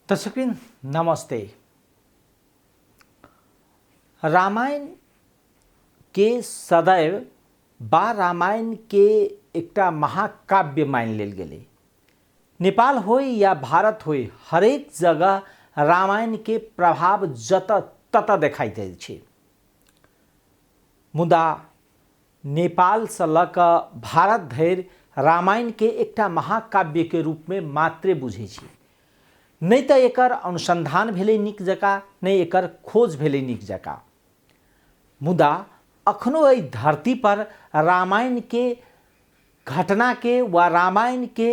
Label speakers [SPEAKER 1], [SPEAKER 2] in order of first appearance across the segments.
[SPEAKER 1] दर्शकवृंद नमस्ते। रामायण के सदैव बा रामायण के एकटा महाकाव्य मानि लेल गेलै। नेपाल होय या भारत होय, हरेक जगह रामायण के प्रभाव जतऽ ततऽ देखाइत दै छै। मुदा नेपालसँ लऽ कऽ भारत धरि रामायणके एकटा महाकाव्यके रूपमे मात्रे बुझै छी। नहि तऽ एकर अनुसन्धान भेलै नीक जकाँ, नहि एकर खोज भेलै नीक जकाँ। मुदा अखनो एहि धरतीपर रामायणके घटनाके वा रामायणके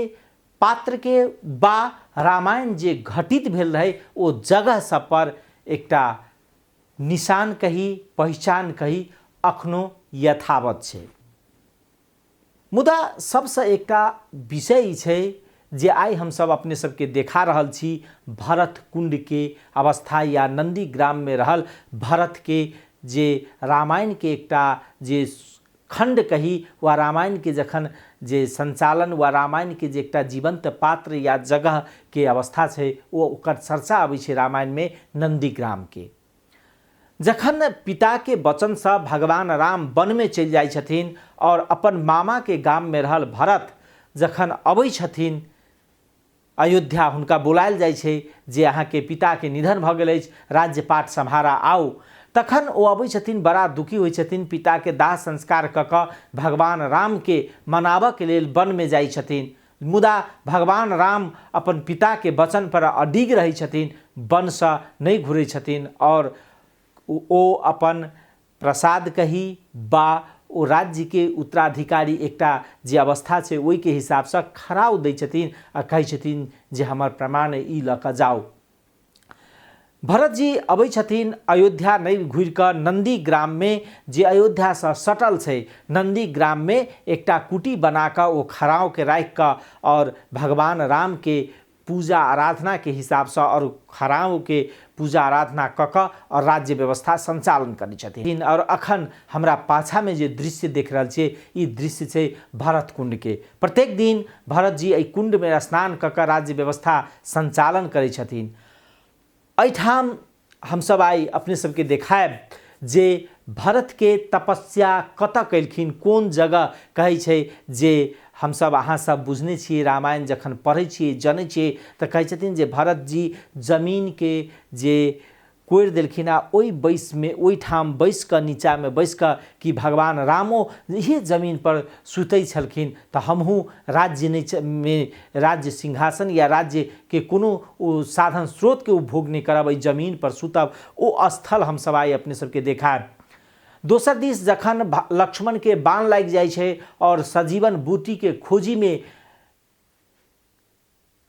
[SPEAKER 1] पात्रके वा रामायण जे घटित भेल रहै ओ जगह सबपर एकटा निशान कही, पहिचान कही, अखनो यथावत छै। मुदा सबसँ एकटा विषय ई छै जे आइ हमसब अपने सबके देखा रहल छी भरत कुण्डके अवस्था या नन्दीग्राममे रहल भरतके जे रामायणके एकटा जे खण्ड कही वा रामायणके जखन जे सञ्चालन वा रामायणके जे एकटा जीवन्त पात्र या जगहके अवस्था छै ओ ओकर चर्चा अबै छै रामायणमे नन्दीग्रामके। जखन पिताके वचनसँ भगवान राम वनमे चलि जाइ छथिन आओर अपन मामाके गाममे रहल भरत जखन अबै छथिन अयोध्या, हुनका बुलायल जाइ छै जे अहाँके पिताके निधन भऽ गेल अछि, राज्यपाट सम्हारा आउ। तखन ओ अबै छथिन, बड़ा दुखी होइ छथिन। पिताके दाह संस्कार कऽ कऽ भगवान रामके मनाबऽके लेल वनमे जाइ छथिन। मुदा भगवान राम अपन पिताके वचनपर अडिग रहै छथिन, वनसँ नहि घुरै छथिन आओर ओ अपन प्रसाद कही बा ओ राज्यके उत्तराधिकारी एकटा जे अवस्था छै ओहिके हिसाबसँ खराउ दै छथिन आ कहै छथिन जे हमर प्रमाण ई लऽ कऽ जाउ। भरतजी अबै छथिन अयोध्या नहि घुरि कऽ नन्दीग्राममे जे अयोध्यासँ सटल छै नन्दीग्राममे एकटा कुटी बना कऽ ओ खराउके राखि कऽ आओर भगवान रामके पूजा आराधनाके हिसाबसँ आओर खराउके पूजा आराधना कऽ कऽ आओर राज्य व्यवस्था सञ्चालन करै छथिन। आओर अखन हमरा पाछामे जे दृश्य देख रहल छियै ई दृश्य छै भरत कुण्डके। प्रत्येक दिन भरतजी एहि कुण्डमे स्नान कऽ कऽ राज्य व्यवस्था सञ्चालन करै छथिन। एहिठाम हमसब आइ अपने सबके देखायब जे भरतके तपस्या कतऽ केलखिन, कोन जगह कहै छै जे हमसब अहाँ सब बुझने छियै। रामायण जखन पढ़ै छियै, जनै छियै तऽ कहै छथिन जे भरतजी जमीनके जे कोड़ि देलखिन आ ओहि बैसमे ओहिठाम बैस कऽ नीचाँमे बैस कऽ कि भगवान रामो इहे जमीनपर सुतै छलखिन तऽ हमहूँ राज्य नहि मे राज्य सिंहासन या राज्यके कोनो ओ साधन स्रोतके उपभोग नहि करब, एहि जमीनपर सुतब। ओ स्थल हमसब आइ अपने सबके देखायब। दोसर दिस जखन लक्ष्मणके बाण लागि जाइ छै आओर सजीवन बूटीके खोजीमे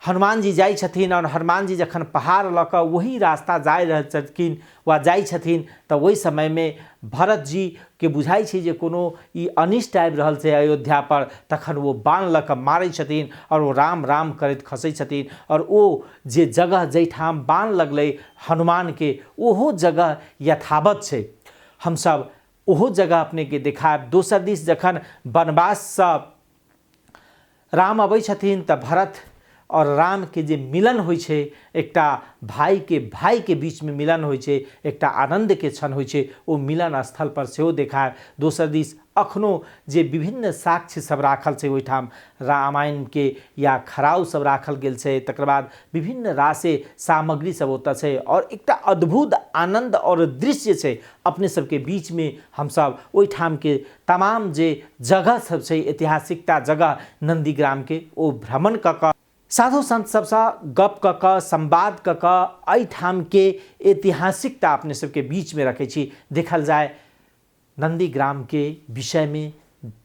[SPEAKER 1] हनुमान जी जाइ छथिन आओर हनुमान जी जखन पहाड़ लऽ कऽ ओही रास्ता जा रहल छलखिन वा जाइ छथिन तऽ ओहि समयमे भरत जीके बुझाइ छै जे कोनो ई अनिष्ट आबि रहल छै अयोध्यापर, तखन ओ बाण लऽ कऽ मारै छथिन आओर ओ राम राम करैत खसै छथिन आओर ओ जे जगह जाहिठाम बाण लगलै हनुमानके ओहो जगह यथावत छै। हमसब ओहो जगह अपनेके देखायब। दोसर दिस जखन वनवाससँ राम अबै छथिन तऽ भरत आओर रामके जे मिलन होइ छै, एकटा भाइके भाइके बीचमे मिलन होइ छै, एकटा आनन्दके क्षण होइ छै, ओ मिलन स्थलपर सेहो देखायब। दोसर दिस अखनो जे विभिन्न साक्ष्य सब राखल छै ओहिठाम रामायणके या खराउ सब राखल गेल छै, तकर बाद विभिन्न रासे सामग्री सब ओतऽ छै आओर एकटा अद्भुत आनन्द आओर दृश्य छै अपने सबके बीचमे। हमसब ओहिठामके तमाम जे जगह सब छै ऐतिहासिकता जगह नन्दीग्रामके ओ भ्रमण कऽ कऽ साधु संत सबसँ गप कऽ कऽ संवाद कऽ कऽ एहिठामके ऐतिहासिकता अपने सबके बीचमे रखै छी। देखल जाय नन्दीग्रामके विषयमे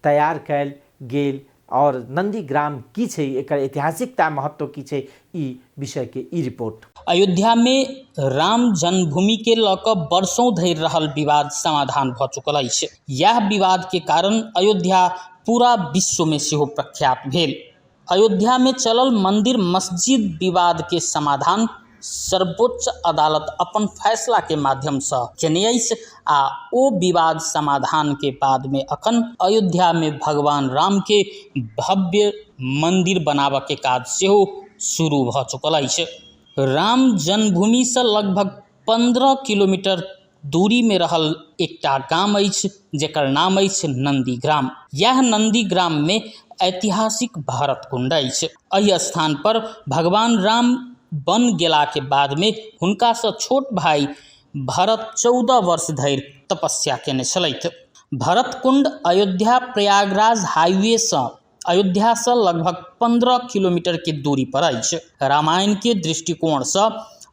[SPEAKER 1] तैयार कयल गेल आओर नन्दीग्राम की छै, एकर ऐतिहासिकता महत्व की छै, ई विषयके ई रिपोर्ट।
[SPEAKER 2] अयोध्या मे राम जन्मभूमि के लऽ कऽ वर्षों धरि रहल विवाद समाधान भऽ चुकल अछि। इएह विवाद के कारण अयोध्या पूरा विश्व मे सेहो प्रख्यात भेल। अयोध्या मे चलल मंदिर मस्जिद विवाद के समाधान सर्वोच्च अदालत अपन फैसला के माध्यम सँ केने अछि आ ओ विवाद समाधान के बाद मे अखन अयोध्या मे भगवान राम के भव्य मंदिर बनाबऽ के काज सेहो शुरू भऽ चुकल अछि। राम जन्मभूमिसँ लगभग 15 किलोमीटर दूरीमे रहल एकटा गाम अछि जकर नाम अछि नन्दीग्राम। इएह नन्दीग्राममे ऐतिहासिक भरत कुंड अछि। एहि स्थान पर भगवान राम वन गेलाके बादमे हुनकासँ छोट भाई भरत 14 वर्ष धरि तपस्या केने छलथि। भरत कुंड अयोध्या प्रयागराज हाईवेसँ अयोध्यासँ लगभग 15 किलोमीटर के दूरी पर अछि। रामायण के दृष्टिकोणसँ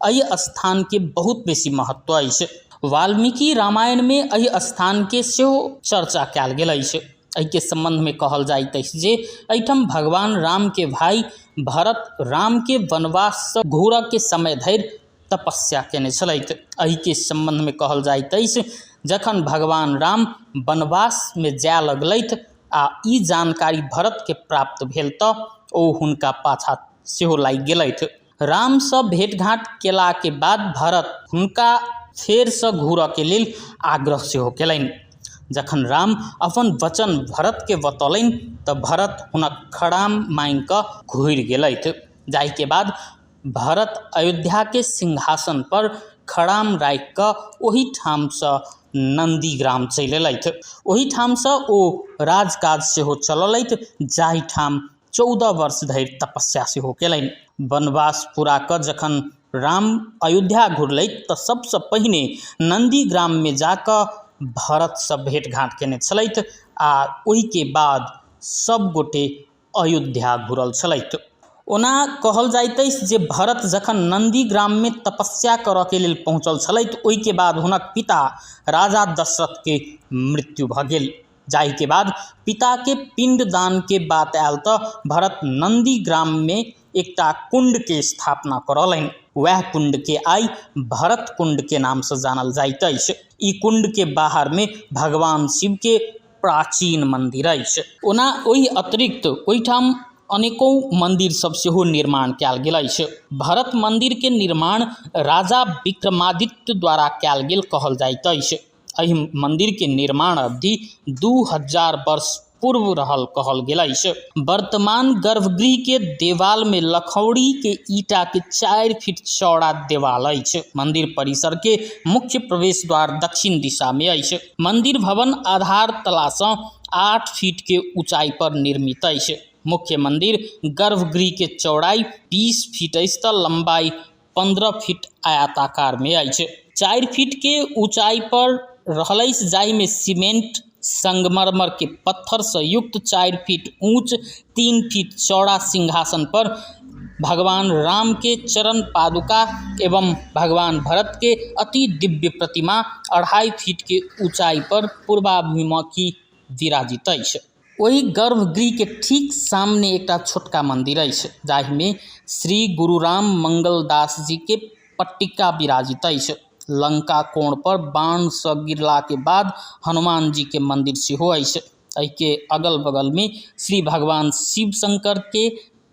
[SPEAKER 2] एहि स्थान के बहुत बेसी महत्व अछि। वाल्मीकि रामायण में एहि स्थान के सेहो चर्चा कयल गेल अछि। एहिके संबंध में कहल जाइत अछि जे एहिठाम भगवान राम के भाई भरत राम के वनवाससँ घूरऽ के समय धरि तपस्या केने छलथि। एहिके संबंध में कहल जाइत अछि जखन भगवान राम वनवास में जाय लगलथि आ ई जानकारी भरत के प्राप्त भेल तऽ ओ हुनका पाछा सेहो लागि गेलथि। रामसँ भेंटघाँट केलाके बाद भरत हुनका फेरसँ घूरऽके लेल आग्रह सेहो केलनि। जखन राम अपन वचन भरतके बतौलनि तऽ भरत हुनक खड़ाम मांगि कऽ घुरि गेलथि, जाहिके बाद भरत अयोध्याके सिंहासन पर खड़ाम राखि कऽ ओहिठामसँ नन्दीग्राम चलि एलथि। ओहिठामसँ ओ राजकाज सेहो चलौलथि, जाहिठाम 14 वर्ष धरि तपस्या सेहो केलनि। वनवास पूरा कऽ जखन राम अयोध्या घुरलथि तऽ सबसँ पहिने नन्दीग्राममे जाकऽ भरतसँ भेंटघाँट केने छलथि आ ओहिके बाद सब गोटे अयोध्या घुरल छलथि। ओना कहल जाइत अछि जे भरत जखन नन्दीग्राममे तपस्या करऽके लेल पहुँचल छलथि ओहिके बाद हुनक पिता राजा दशरथके मृत्यु भऽ गेल, जाहिके बाद पिताके पिंडदानके बात आयल तऽ भरत नन्दीग्राममे एकटा कुंडके स्थापना करौलनि। वएह कुंडके आइ भरत कुंडके नामसँ जानल जाइत अछि। ई कुंडके बाहरमे भगवान शिवके प्राचीन मंदिर अछि। ओना ओहि अतिरिक्त ओहिठाम अनेकों मंदिर सब सेहो निर्माण कयल गेल अछि। भरत मंदिर के निर्माण राजा विक्रमादित्य द्वारा कयल गेल कहल जाइत अछि। एहि मंदिर के निर्माण अवधि 2000 वर्ष पूर्व रहल कहल गेल अछि। वर्तमान गर्भगृह के देवाल में लखौड़ी के ईटा के 4 फीट चौड़ा देवाल अछि। मंदिर परिसर के मुख्य प्रवेश द्वार दक्षिण दिशा में अछि। मंदिर भवन आधार तलासँ 8 फीट के ऊंचाई पर निर्मित अछि। मुख्य मंदिर गर्भगृह के चौड़ाई 20 फीट अछि तऽ लंबाई 15 फीट आयताकार में अछि। 4 फीट के ऊंचाई पर रहल अछि, जाहिमे सीमेंट संगमरमर के पत्थर से युक्त 4 फीट ऊंच 3 फीट चौड़ा सिंहासन पर भगवान राम के चरण पादुका एवं भगवान भरत के अति दिव्य प्रतिमा 2.5 फीट के ऊंचाई पर पूर्वाभिमुखी विराजित अछि। ओहि गर्भगृह के ठीक सामने एकटा छोटका मंदिर अछि, जाहिमे श्री गुरुराम मंगलदास जी के पट्टिका विराजित अछि। लंका कोण पर बाण से गिरला के बाद हनुमान जी के मंदिर सेहो अछि। एहिके अगल बगल में श्री भगवान शिव शंकर के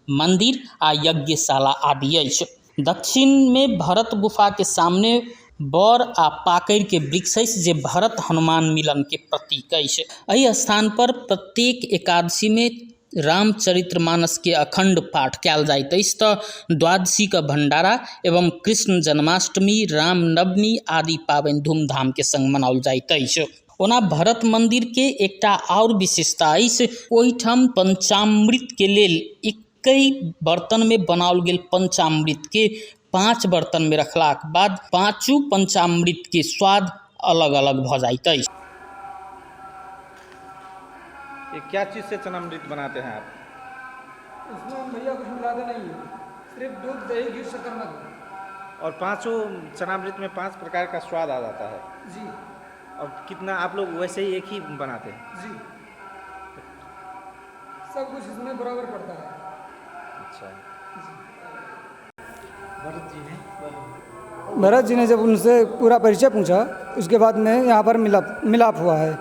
[SPEAKER 2] मंदिर आ यज्ञशाला आदि अछि। दक्षिण में भरत गुफा के सामने बर आ पाकड़ि के वृक्ष अछि, जे भरत हनुमान मिलन के प्रतीक अछि। एहि स्थान पर प्रत्येक एकादशी में रामचरितमानस के अखंड पाठ कयल जाइत अछि तऽ द्वादशी के भंडारा एवं कृष्ण जन्माष्टमी, रामनवमी आदि पाबनि धूमधाम के संग मनाओल जाइत अछि। ओना भरत मंदिर के एकटा आओर विशेषता अछि, ओहिठाम पंचामृत के लेल एक्कहि बर्तन में बनाओल गेल पंचामृत के 5 बर्तन में रखलाक बाद 5 पंचामृत के स्वाद अलग अलग भऽ जाइत अछि।
[SPEAKER 3] ये क्या चीज़ से चनामृत बनाते हैं आप?
[SPEAKER 4] इसमें हम भैया कुछ मिलाते नहीं है, सिर्फ दूध, दही, घी, शक्कर, मधु।
[SPEAKER 3] और पांचों चनामृत में 5 प्रकार का स्वाद आ जाता है
[SPEAKER 4] जी।
[SPEAKER 3] और कितना आप लोग वैसे ही एक ही बनाते हैं?
[SPEAKER 4] जी, सब कुछ इसमें बराबर पड़ता है।
[SPEAKER 3] अच्छा।
[SPEAKER 4] भरत जी ने जब उनसे पूरा परिचय पूछा, उसके बाद में यहाँ पर मिलाप हुआ है।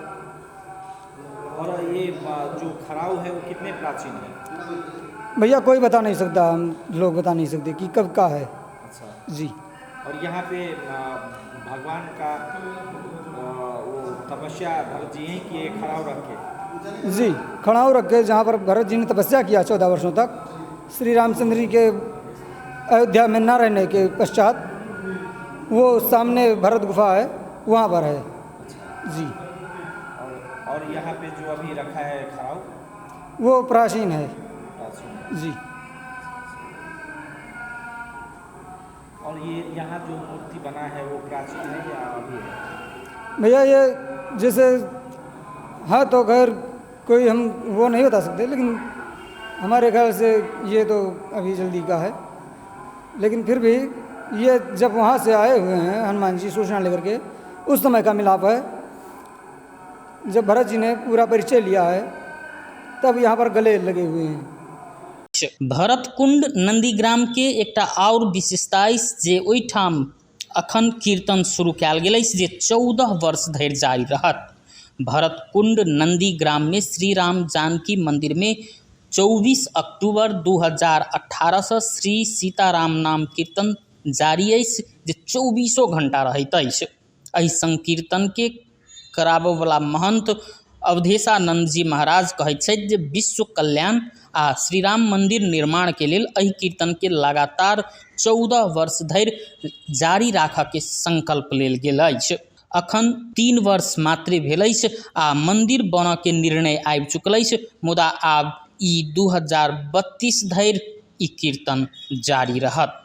[SPEAKER 3] और ये जो खड़ाऊ है वो कितने प्राचीन है?
[SPEAKER 4] भैया कोई बता नहीं सकता, हम लोग बता नहीं सकते कि कब का है।
[SPEAKER 3] अच्छा।
[SPEAKER 4] जी।
[SPEAKER 3] और यहाँ पे भगवान का वो तपस्या भरत जी ही किए खड़ाऊ रख के?
[SPEAKER 4] जी, खड़ाऊ रख के जहाँ पर भरत जी ने तपस्या किया 14 वर्षों तक, श्री रामचंद्र जी के अयोध्या में न रहने के पश्चात वो सामने भरत गुफा है, वहाँ पर है जी।
[SPEAKER 3] और यहाँ पे जो अभी रखा है खड़ाऊ,
[SPEAKER 4] वो प्राचीन है
[SPEAKER 3] प्राचीन
[SPEAKER 4] जी।
[SPEAKER 3] और ये यहाँ जो मूर्ति बना है वो प्राचीन है या अभी है?
[SPEAKER 4] भैया ये जैसे हाँ तो खैर कोई हम वो नहीं बता सकते, लेकिन हमारे ख्याल से ये तो अभी जल्दी का है। लेकिन फिर भी ये जब वहाँ से आए हुए हैं हनुमान जी सूचना लेकर के, उस समय का मिलाप है। जब भरत जी ने पूरा परिचय लिया है तब यहाँ पर गले लगे हुए हैं।
[SPEAKER 2] भरत कुंड नंदीग्राम के एकटा आओर विशेषता अछि जे ओहिठाम अखन कीर्तन शुरू कयल गेल अछि जे 14 वर्ष धरि जारी रहत। भरत कुंड नंदीग्राम में श्री राम जानकी मंदिर में 24 अक्टूबर 2018 से श्री सीताराम नाम कीर्तन जारी अछि जे 24 घंटा रहैत अछि। एहि संकीर्तन के कराबयवला महंत अवधेशानंद जी महाराज कहैत छथि जे विश्व कल्याण आ श्री राम मंदिर निर्माण के लेल एहि कीर्तन के लगातार 14 वर्ष धरि जारी राखऽ के संकल्प लेल गेल अछि। अखन 3 वर्ष मात्रे भेल अछि आ मंदिर बनऽ के निर्णय आबि चुकल अछि, मुदा आब ई 2032 धरि ई कीर्तन जारी रहत।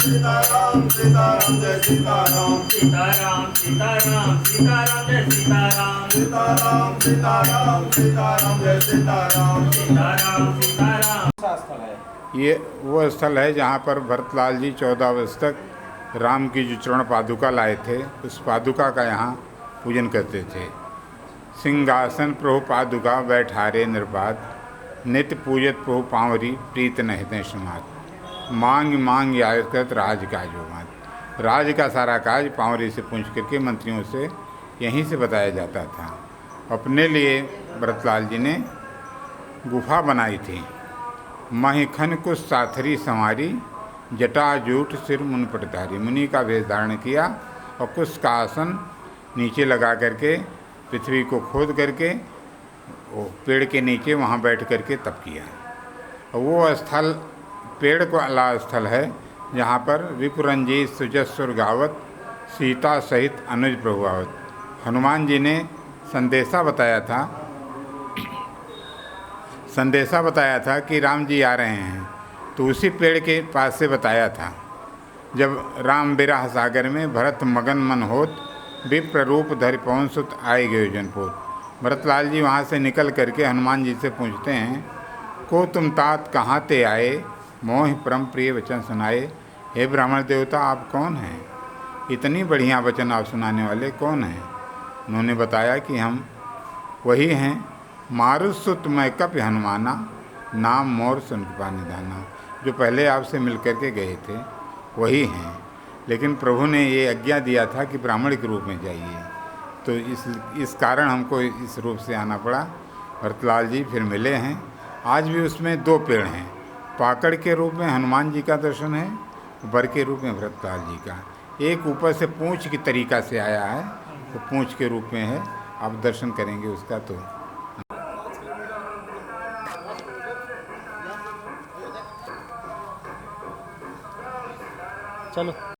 [SPEAKER 5] सीताराम सीताराम जय सीताराम,
[SPEAKER 6] सीताराम सीताराम सीताराम जय सीताराम,
[SPEAKER 5] सीताराम सीताराम सीताराम जय सीताराम,
[SPEAKER 6] सीताराम सीताराम।
[SPEAKER 3] स्थल है
[SPEAKER 7] ये वो स्थल है जहाँ पर भरतलाल जी 14 वर्ष तक राम की जो चरण पादुका लाए थे, उस पादुका का यहाँ पूजन करते थे। सिंहासन प्रभु पादुका बैठारे निर्बाध, नित्य पूजत प्रभु पांवरी प्रीत नहित समात। मांग मांग याजकत राज का जो मात, राज का सारा काज पांवरी से पूछ करके मंत्रियों से यहीं से बताया जाता था। अपने लिए भरतलाल जी ने गुफा बनाई थी। महिखन कुछ साथरी संवारी, जटाजूट सिर मुन पटधारी। मुनि का वेश धारण किया और कुश का आसन नीचे लगा करके पृथ्वी को खोद करके वो पेड़ के नीचे वहाँ बैठ करके तप किया। और वो स्थल पेड़ को अला स्थल है जहाँ पर रिपुरंजीत सुजस्वर गावत सीता सहित अनुज प्रभु आवत। हनुमान जी ने संदेशा बताया था, संदेशा बताया था कि राम जी आ रहे हैं, तो उसी पेड़ के पास से बताया था। जब राम विराह सागर में भरत मगन मन होत, विप्र रूप धरि पवन सुत आए गए जनपोत। भरतलाल जी वहाँ से निकल करके हनुमान जी से पूछते हैं, को तुम तात कहाँ ते आए, मोह परम प्रिय वचन सुनाए। हे ब्राह्मण देवता, आप कौन हैं? इतनी बढ़िया वचन आप सुनाने वाले कौन हैं? उन्होंने बताया कि हम वही हैं, मारुसुत मैं कप हनुमाना, नाम मोर सुन कृपा निधाना। जो पहले आपसे मिल करके गए थे वही हैं, लेकिन प्रभु ने ये आज्ञा दिया था कि ब्राह्मण के रूप में जाइए, तो इस कारण हमको इस रूप से आना पड़ा। भरतलाल जी फिर मिले हैं। आज भी उसमें दो पेड़ हैं, पाकड़ के रूप में हनुमान जी का दर्शन है, बर के रूप में भरतलाल जी का। एक ऊपर से पूँछ की तरीका से आया है, वो पूँछ के रूप में है, आप दर्शन करेंगे उसका तो।
[SPEAKER 1] चलो।